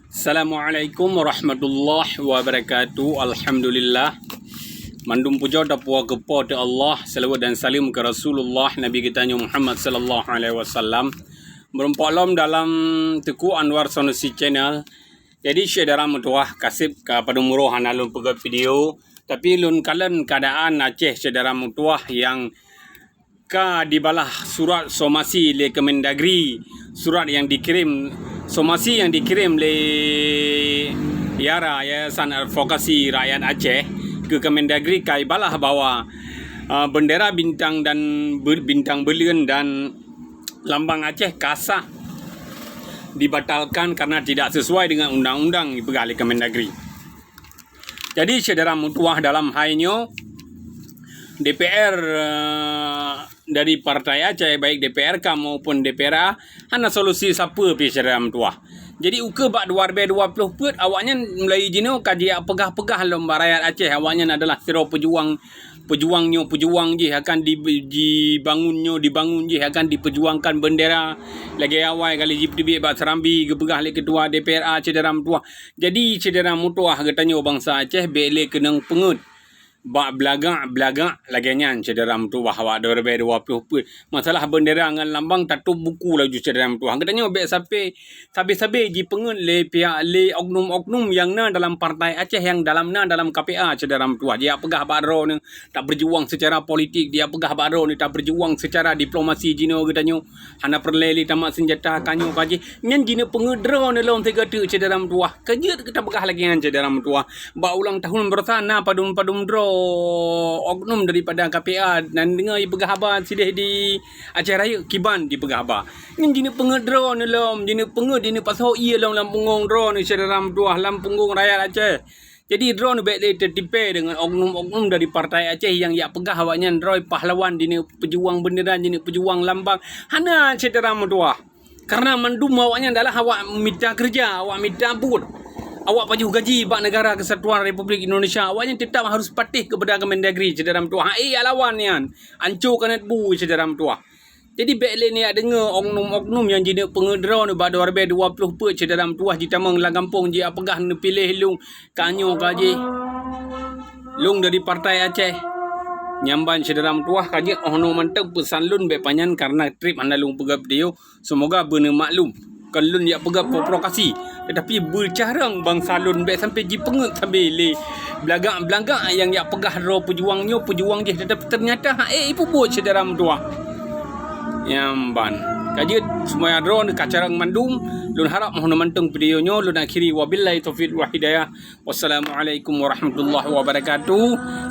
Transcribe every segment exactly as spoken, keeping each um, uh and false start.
Assalamualaikum warahmatullahi wabarakatuh. Alhamdulillah. Mandum pujoe tapuwoe keu Po teu Allah, selawat dan salam keu Rasulullah Nabi geutanyoe Muhammad sallallahu alaihi wasallam. Meurumpok lom dalam Teuku Anwar Sanusi Channel. Jadi syedara meutuwah, kaseb ka padum uroe hana lôn peugöt video, tapi lôn kalon keuadaan Aceh syedara meutuwah nyang ka dibalah surat somasi lé Kemendagri, surat nyang dikirim, somasi nyang dikirim lé YARA, Yayasan Advokasi Rakyat Aceh, keu Kemendagri ka ibalah bahwa, uh, bendera bintang dan be-, bintang beuleuen dan lambang Aceh ka sah dibatalkan karena tidak sesuai dengan undang-undang, dipeugah lé Kemendagri. Jadi syedara meutuwah, dalam hai nyoe DPR, eh, dari Partai Aceh, baik DPRK maupun DPRA, hana solusi sapeue pih syedara meutuwah. Jadi ukeue bak dua ribèe dua ploh peuet, awaknyan mulai jinoe ka jipeugah-peugah lom bak rakyat Aceh, awaknyan adalah sidroe peujuang, peujuang nyoe peujuang jih akan di-, dibangun, nyoe dibangun jih akan diperjuangkan bendera. Lagèe awai kali jipeuteubiet bak Serambi geupeugah lé ketua DPRA syedara meutuwah. Jadi syedara meutuwah, geutanyoe bansa Aceh bèk lé keunong peungeuet bak beulagak-beulagak lagèe nyan syedara meutuwah, awak dua ribèe dua ploh peuet. Masalah bendera ngon lambang tatôp buku laju syedara meutuwah. Geutanyoe bèk sampé sabe-sabe jipeungeuet lé pihak, lé oknum-oknum nyang na dalam Partai Aceh, nyang dalam na dalam KPA syedara meutuwah. Jipeugah bak droeneuh tapeurjuang secara politik, jipeugah bak droeneuh tapeurjuang secara diplomasi jinoe geutanyoe. Hana peureulèe lé tamat seunjata, ka nyoe ka jih. Nyan jipeungeuet droeneuh lom sigoe teuk syedara meutuwah. Ka jeuet tapeugah lagèe nyan syedara meutuwah. Bak ulang tahun baroesa na padum-padum droe oknum daripada KPA, na deungö jipeugah haba sideh di Aceh Rayeuk, kiban jipeugah haba. Nyan jipeungeuet droeneuh lom, jipeungeuet, jipasoe ié lom lam punggong droeneuh syedara meutuwah, lam punggong rakyat Aceh. Jadi droeneuh bèk lé teutipèe deungon oknum-oknum dari Partai Aceh nyang jak peugah awaknyan droe pahlawan, jipeujeuwang bendera, jipeujeuwang lambang. Hana syedara meutuwah. Karena mandum awaknyan adalah awak mita keureuja, awak mita buet. Awak pajoh gaji bak Negara Kesatuan Republik Indonesia. Awaknyan teutap harus patéh keupada Kemendagri syedara meutuwah. Hai jak lawan nyan. Anco keuneuk bu syedara meutuwah. Jadi bèk lé neujak deungö oknum-oknum nyang jipeungeuet droeneuh bak dua ribèe dua ploh peuet syedara meutuwah jitamong lam gampông jipeugah neupiléh lôn, ka nyoe ka jih lôn dari Partai Aceh. Nyan ban syedara meutuwah, ka jeuet 'oh noe mantong peusan lôn bèk panyang karena trép hana lôn peugöt video. Seumoga beuneumaklum. Kon lôn jak peugöt provokasi, tetapi beucarông bansa lôn bèk sampé jipeungeuet sabe lé beulagak-beulagak nyang jak peugah droe peujuang nyoe peujuang jih, tetapi teunyata hana ék jipeubuet syedara meutuwah. Nyan ban. Ka jeuet, seumoga droeneuh ka carông mandum. Lôn harap 'oh noe mantong video nyoe lôn akhiri. Wabillahi taufiq wal hidayah. Wassalamualaikum warahmatullahi wabarakatuh.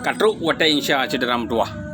Ka trok watèe insya syedara meutuwah.